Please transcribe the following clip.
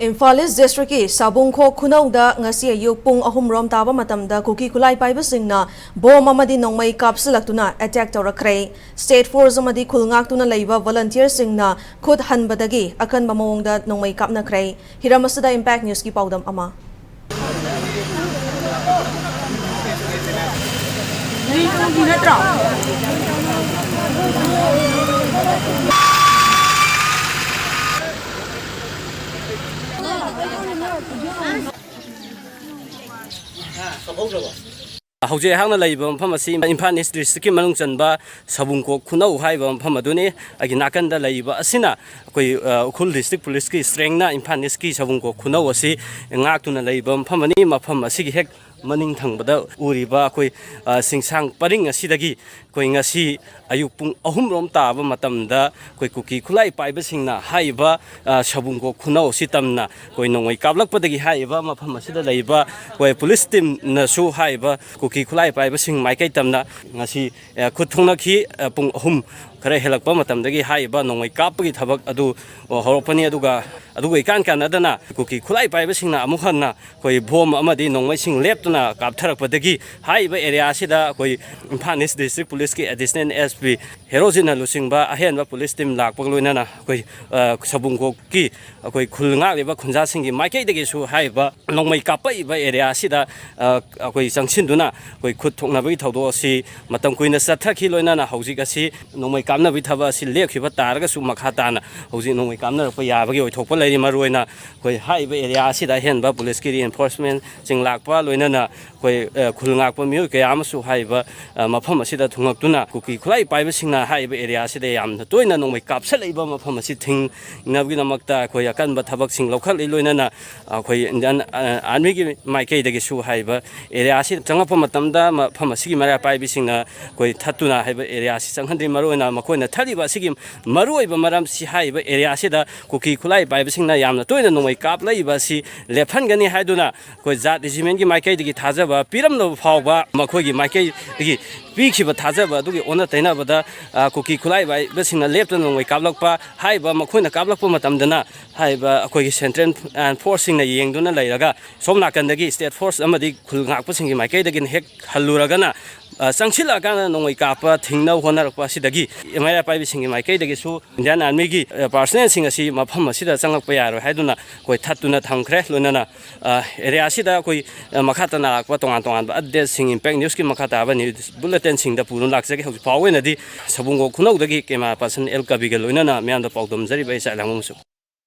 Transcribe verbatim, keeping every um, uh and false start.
ꯏꯝꯐꯥꯜ ꯏꯁ ꯗꯤꯁꯇ꯭ꯔꯤꯛꯀꯤ ꯁꯥꯕꯨꯡꯈꯣꯛ ꯈꯨꯅꯧꯗ ꯉꯁꯤ ꯑꯌꯨꯛ ꯄꯨꯡ ꯑꯍꯨꯝ ꯔꯣꯝ ꯇꯥꯕ ꯃꯇꯝꯗ ꯀꯨꯀꯤ ꯈꯨꯠꯂꯥꯏ ꯄꯥꯏꯕꯁꯤꯡꯅ ꯕꯣꯝ ꯑꯃꯗꯤ ꯅꯣꯡꯃꯩ ꯀꯥꯞꯁꯤꯜꯂꯛꯇꯨꯅ ꯑꯦꯇꯦꯛ ꯇꯧꯔꯛꯈ꯭ꯔꯦ꯫ ꯁ꯭ꯇꯦꯠ ꯐꯣꯔꯁ ꯑꯃꯗꯤ ꯈꯨꯜ ꯉꯥꯛꯇꯨꯅ ꯂꯩꯕ ꯚꯣꯂꯟꯇꯤꯌꯔꯁꯤꯡꯅ ꯈꯨꯠ ꯍꯟꯕꯗꯒꯤ ꯑꯀꯟꯕ ꯃꯑꯣꯡꯗ ꯅꯣꯡꯃꯩ ꯀꯥꯞꯅꯈ꯭ꯔꯦ꯫ ꯍꯤꯔꯝ ꯑꯁꯤꯗ ꯏꯝꯄꯦꯛ ꯅ꯭ꯌꯨꯁꯀꯤ ꯄꯥꯎꯗꯝ ꯑꯃ꯫ ꯍꯧꯖꯤꯛ ꯑꯩꯍꯥꯛꯅ ꯂꯩꯔꯤꯕ ꯃꯐꯝ ꯑꯁꯤ ꯏꯝꯐꯥꯜ ꯏꯁ ꯗꯤꯁꯇ꯭ꯔꯤꯛꯀꯤ ꯃꯅꯨꯡ ꯆꯟꯕ ꯁꯥꯕꯨꯡꯈꯣꯛ ꯈꯨꯅꯧ ꯍꯥꯏꯔꯤꯕ ꯃꯐꯝ ꯑꯗꯨꯅꯤ꯫ ꯑꯩꯒꯤ ꯅꯥꯀꯟꯗ ꯂꯩꯔꯤꯕ ꯑꯁꯤꯅ ꯑꯩꯈꯣꯏ, ꯑ, ꯎꯈ꯭ꯔꯨꯜ ꯗꯤꯁꯇ꯭ꯔꯤꯛ ꯄꯨꯂꯤꯁꯀꯤ ꯏꯁꯇ꯭ꯔꯦꯡꯅ ꯏꯝꯐꯥꯜ ꯏꯁꯀꯤ ꯁꯥꯕꯨꯡꯈꯣꯛ ꯈꯨꯅꯧ ꯑꯁꯤ ꯉꯥꯛꯇꯨꯅ ꯂꯩꯔꯤꯕ ꯃꯐꯝ ꯑꯃꯅꯤ꯫ ꯃꯐꯝ ꯑꯁꯤꯒꯤ ꯍꯦꯛ ꯃꯅꯤꯡ ꯊꯪꯕꯗ ꯎꯔꯤꯕ ꯑꯩꯈꯣꯏ, ꯑ, ꯆꯤꯡꯁꯥꯡ ꯄꯔꯤꯡ ꯑꯁꯤꯗꯒꯤ ꯑꯩꯈꯣꯏ ꯉꯁꯤ ꯑꯌꯨꯛ ꯄꯨꯡ ꯑꯍꯨꯝ ꯔꯣꯝ ꯇꯥꯕ ꯃꯇꯝꯗ ꯑꯩꯈꯣꯏ ꯀꯨꯀꯤ ꯈꯨꯠꯂꯥꯏ ꯄꯥꯏꯕꯁꯤꯡꯅ ꯍꯥꯏꯔꯤꯕ, ꯑ, ꯁꯥꯕꯨꯡꯈꯣꯛ ꯈꯨꯅꯧ ꯑꯁꯤ ꯇꯝꯅ ꯑꯩꯈꯣꯏ ꯅꯣꯡꯃꯩ ꯀꯥꯞꯂꯛꯄꯗꯒꯤ ꯍꯥꯏꯔꯤꯕ ꯃꯐꯝ ꯑꯁꯤꯗ ꯂꯩꯔꯤꯕ ꯑꯩꯈꯣꯏ ꯄꯨꯂꯤꯁ ꯇꯤꯝꯅꯁꯨ ꯍꯥꯏꯔꯤꯕ ꯀꯨꯀꯤ ꯈꯨꯠꯂꯥꯏ ꯄꯥꯏꯕꯁꯤꯡ ꯃꯥꯏꯀꯩ ꯇꯝꯅ ꯉꯁꯤ, ꯑ, ꯈꯨꯠ ꯊꯣꯛꯅꯈꯤ꯫ ꯑ, ꯄꯨꯡ ꯑꯍꯨꯝ ꯈꯔ ꯍꯦꯜꯂꯛꯄ ꯃꯇꯝꯗꯒꯤ ꯍꯥꯏꯔꯤꯕ ꯅꯣꯡꯃꯩ ꯀꯥꯞꯄꯒꯤ ꯊꯕꯛ ꯑꯗꯨ, ꯑ, ꯍꯧꯔꯛꯄꯅꯤ꯫ ꯑꯗꯨꯒ, ꯑꯗꯨꯒ ꯏꯀꯥꯟ ꯀꯥꯟꯅꯗꯅ ꯀꯨꯀꯤ ꯈꯨꯠꯂꯥꯏ ꯄꯥꯏꯕꯁꯤꯡꯅ ꯑꯃꯨꯛ ꯍꯟꯅ ꯑꯩꯈꯣꯏ ꯕꯣꯝ ꯑꯃꯗꯤ ꯅꯣꯡꯃꯩꯁꯤꯡ ꯂꯦꯞꯇꯅ ꯀꯥꯞꯊꯔꯛꯄꯗꯒꯤ ꯍꯥꯏꯔꯤꯕ ꯑꯦꯔꯤꯌꯥ ꯑꯁꯤꯗ ꯑꯩꯈꯣꯏ ꯏꯝꯐꯥꯜ ꯏꯁ ꯗꯤꯁꯇ꯭ꯔꯤꯛ ꯄꯨꯂꯤꯁꯀꯤ ꯑꯦꯗꯤꯁꯅꯦꯜ ꯑꯦꯁ ꯄꯤ ꯍꯦꯔꯣꯖꯤꯠꯅ ꯂꯨꯆꯤꯡꯕ ꯑꯍꯦꯟꯕ ꯄꯨꯂꯤꯁ ꯇꯤꯝ ꯂꯥꯛꯄꯒ ꯂꯣꯏꯅꯅ ꯑꯩꯈꯣꯏ, ꯑ, ꯁꯥꯕꯨꯡꯈꯣꯛꯀꯤ ꯑꯩꯈꯣꯏ ꯈꯨꯜ ꯉꯥꯛꯂꯤꯕ ꯈꯨꯟꯖꯥꯁꯤꯡꯒꯤ ꯃꯥꯏꯀꯩꯗꯒꯤꯁꯨ ꯍꯥꯏꯔꯤꯕ ꯅꯣꯡꯃꯩ ꯀꯥꯞꯄꯛꯏꯕ ꯑꯦꯔꯤꯌꯥ ꯑꯁꯤꯗ, ꯑ, ꯑꯩꯈꯣꯏ ꯆꯪꯁꯤꯟꯗꯨꯅ ꯑꯩꯈꯣꯏ ꯈꯨꯠ ꯊꯣꯛꯅꯕꯒꯤ ꯊꯧꯗꯣꯛ ꯑꯁꯤ ꯃꯇꯝ ꯀꯨꯏꯅ ꯆꯠꯊꯈꯤ꯫ ꯂꯣꯏꯅꯅ ꯍꯧꯖꯤꯛ ꯑꯁꯤ ꯅꯣꯡꯃꯩ ꯀꯥꯞꯅꯕꯒꯤ ꯊꯕꯛ ꯑꯁꯤ ꯂꯦꯞꯈꯤꯕ ꯇꯥꯔꯒꯁꯨ ꯃꯈꯥ ꯇꯥꯅ ꯍꯧꯖꯤꯛ ꯅꯣꯡꯃꯩ ꯀꯥꯞꯅꯔꯛꯄ ꯌꯥꯕꯒꯤ ꯑꯣꯏꯊꯣꯛꯄ ꯂꯩꯔꯤ꯫ ꯃꯔꯨꯑꯣꯏꯅ ꯑꯩꯈꯣꯏ ꯍꯥꯏꯔꯤꯕ ꯑꯦꯔꯤꯌꯥ ꯑꯁꯤꯗ ꯑꯍꯦꯟꯕ ꯄꯨꯂꯤꯁꯀꯤ ꯔꯤꯑꯦꯟꯐꯣꯔꯁꯃꯦꯟꯁꯤꯡ ꯂꯥꯛꯄ, ꯂꯣꯏꯅꯅ ꯑꯩꯈꯣꯏ, ꯑ, ꯈꯨꯜ ꯉꯥꯛꯄ ꯃꯤꯑꯣꯏ ꯀꯌꯥ ꯑꯃꯁꯨ ꯍꯥꯏꯔꯤꯕ, ꯑ, ꯃꯐꯝ ꯑꯁꯤꯗ ꯊꯨꯡꯂꯛꯇꯨꯅ ꯀꯨꯀꯤ ꯈꯨꯠꯂꯥꯏ ꯄꯥꯏꯕꯁꯤꯡꯅ ꯍꯥꯏꯔꯤꯕ ꯑꯦꯔꯤꯌꯥ ꯑꯁꯤꯗ ꯌꯥꯝꯅ ꯇꯣꯏꯅ ꯅꯣꯡꯃꯩ ꯀꯥꯞꯁꯤꯜꯂꯛꯏꯕ ꯃꯐꯝ ꯑꯁꯤ ꯊꯤꯡꯅꯕꯒꯤꯗꯃꯛꯇ ꯑꯩꯈꯣꯏ ꯑꯀꯟꯕ ꯊꯕꯛꯁꯤꯡ ꯂꯧꯈꯠꯂꯤ꯫ ꯂꯣꯏꯅꯅ ꯑꯩꯈꯣꯏ ꯏꯟꯗꯤꯌꯥꯟ, ꯑ, ꯑꯥꯔꯃꯤꯒꯤ ꯃꯥꯏꯀꯩꯗꯒꯤꯁꯨ ꯍꯥꯏꯔꯤꯕ ꯑꯦꯔꯤꯌꯥ ꯑꯁꯤꯗ ꯆꯪꯂꯛꯄ ꯃꯇꯝꯗ ꯃꯐꯝ ꯑꯁꯤꯒꯤ ꯃꯩꯔꯥ ꯄꯥꯏꯕꯤꯁꯤꯡꯅ ꯑꯩꯈꯣꯏ ꯊꯠꯇꯨꯅ ꯍꯥꯏꯔꯤꯕ ꯑꯦꯔꯤꯌꯥ ꯑꯁꯤ ꯆꯪꯍꯟꯗꯦ꯫ ꯃꯔꯨꯑꯣꯏꯅ ꯃꯈꯣꯏꯅ ꯊꯠꯂꯤꯕ ꯑꯁꯤꯒꯤ ꯃꯔꯨꯑꯣꯏꯕ ꯃꯔꯝꯁꯤ ꯍꯥꯏꯔꯤꯕ ꯑꯦꯔꯤꯌꯥ ꯑꯁꯤꯗ ꯀꯨꯀꯤ ꯈꯨꯠꯂꯥꯏ ꯄꯥꯏꯕꯁꯤꯡꯅ ꯌꯥꯝꯅ ꯇꯣꯏꯅ ꯅꯣꯡꯃꯩ ꯀꯥꯞꯂꯛꯏꯕ ꯑꯁꯤ ꯂꯦꯞꯍꯟꯒꯅꯤ ꯍꯥꯏꯗꯨꯅ ꯑꯩꯈꯣꯏ ꯖꯥꯠ ꯔꯦꯖꯤꯃꯦꯟꯒꯤ ꯃꯥꯏꯀꯩꯗꯒꯤ ꯊꯥꯖꯕ ꯄꯤꯔꯝꯂꯕ ꯐꯥꯎꯕ ꯃꯈꯣꯏꯒꯤ ꯃꯥꯏꯀꯩꯗꯒꯤ ꯄꯤꯈꯤꯕ ꯊꯥꯖꯕ ꯑꯗꯨꯒꯤ ꯑꯣꯟꯅ ꯇꯩꯅꯕꯗ ꯑ, ꯀꯨꯀꯤ ꯈꯨꯠꯂꯥꯏ ꯄꯥꯏꯕꯁꯤꯡꯅ ꯂꯦꯞꯇꯅ ꯅꯣꯡꯃꯩ ꯀꯥꯞꯂꯛꯄ, ꯍꯥꯏꯔꯤꯕ ꯃꯈꯣꯏꯅ ꯀꯥꯞꯂꯛꯄ ꯃꯇꯝꯗꯅ ꯍꯥꯏꯔꯤꯕ ꯑꯩꯈꯣꯏꯒꯤ ꯁꯦꯟꯇ꯭ꯔꯦꯜ, ꯑ, ꯐꯣꯔꯁꯁꯤꯡꯅ ꯌꯦꯡꯗꯨꯅ ꯂꯩꯔꯒ ꯁꯣꯝ ꯅꯥꯀꯟꯗꯒꯤ ꯁ꯭ꯇꯦꯠ ꯐꯣꯔꯁ ꯑꯃꯗꯤ ꯈꯨꯜ ꯉꯥꯛꯄꯁꯤꯡꯒꯤ ꯃꯥꯏꯀꯩꯗꯒꯤꯅ ꯍꯦꯛ ꯍꯜꯂꯨꯔꯒꯅ, ꯑ, ꯆꯪꯁꯤꯜꯂꯛꯑꯀꯥꯟꯗ ꯅꯣꯡꯃꯩ ꯀꯥꯞꯄ ꯊꯤꯡꯅꯕ ꯍꯣꯠꯅꯔꯛꯄ ꯑꯁꯤꯗꯒꯤ ꯃꯩꯔꯥ ꯄꯥꯏꯕꯤꯁꯤꯡꯒꯤ ꯃꯥꯏꯀꯩꯗꯒꯤꯁꯨ ꯏꯟꯗꯤꯌꯥꯟ ꯑꯥꯔꯃꯤꯒꯤ, ꯑ, ꯄꯥꯔꯁꯅꯦꯜꯁꯤꯡ ꯑꯁꯤ ꯃꯐꯝ ꯑꯁꯤꯗ ꯆꯪꯂꯛꯄ ꯌꯥꯔꯣꯏ ꯍꯥꯏꯗꯨꯅ ꯑꯩꯈꯣꯏ ꯊꯠꯇꯨꯅ ꯊꯝꯈ꯭ꯔꯦ꯫ ꯂꯣꯏꯅꯅ, ꯑ, ꯑꯦꯔꯤꯌꯥꯁꯤꯗ ꯑꯩꯈꯣꯏ, ꯑ, ꯃꯈꯥ ꯇꯥꯅ ꯂꯥꯛꯄ ꯇꯣꯉꯥꯟ ꯇꯣꯉꯥꯟꯕ ꯑꯞꯗꯦꯠꯁꯤꯡ ꯏꯝꯄꯦꯛ ꯅ꯭ꯌꯨꯁꯀꯤ ꯃꯈꯥ ꯇꯥꯕ ꯅ꯭ꯌꯨꯁ ꯕꯨꯂꯦꯇꯤꯟꯁꯤꯡꯗ ꯄꯨꯗꯨꯅ ꯂꯥꯛꯆꯒꯦ꯫ ꯍꯧꯖꯤꯛ ꯐꯥꯎꯕ ꯑꯣꯏꯅꯗꯤ ꯁꯕꯨꯡꯒꯣ ꯈꯨꯅꯧꯗꯒꯤ ꯀꯦꯃꯦꯔꯥ ꯄꯥꯔꯁꯟ ꯑꯦꯜ ꯀꯕꯤꯒ ꯂꯣꯏꯅꯅ ꯃꯌꯥꯝꯗ ꯄꯥꯎꯗꯝꯖꯔꯤꯕ ꯑꯩ ꯆꯥꯏꯂꯥꯡꯕꯝ ꯑꯃꯁꯨ꯫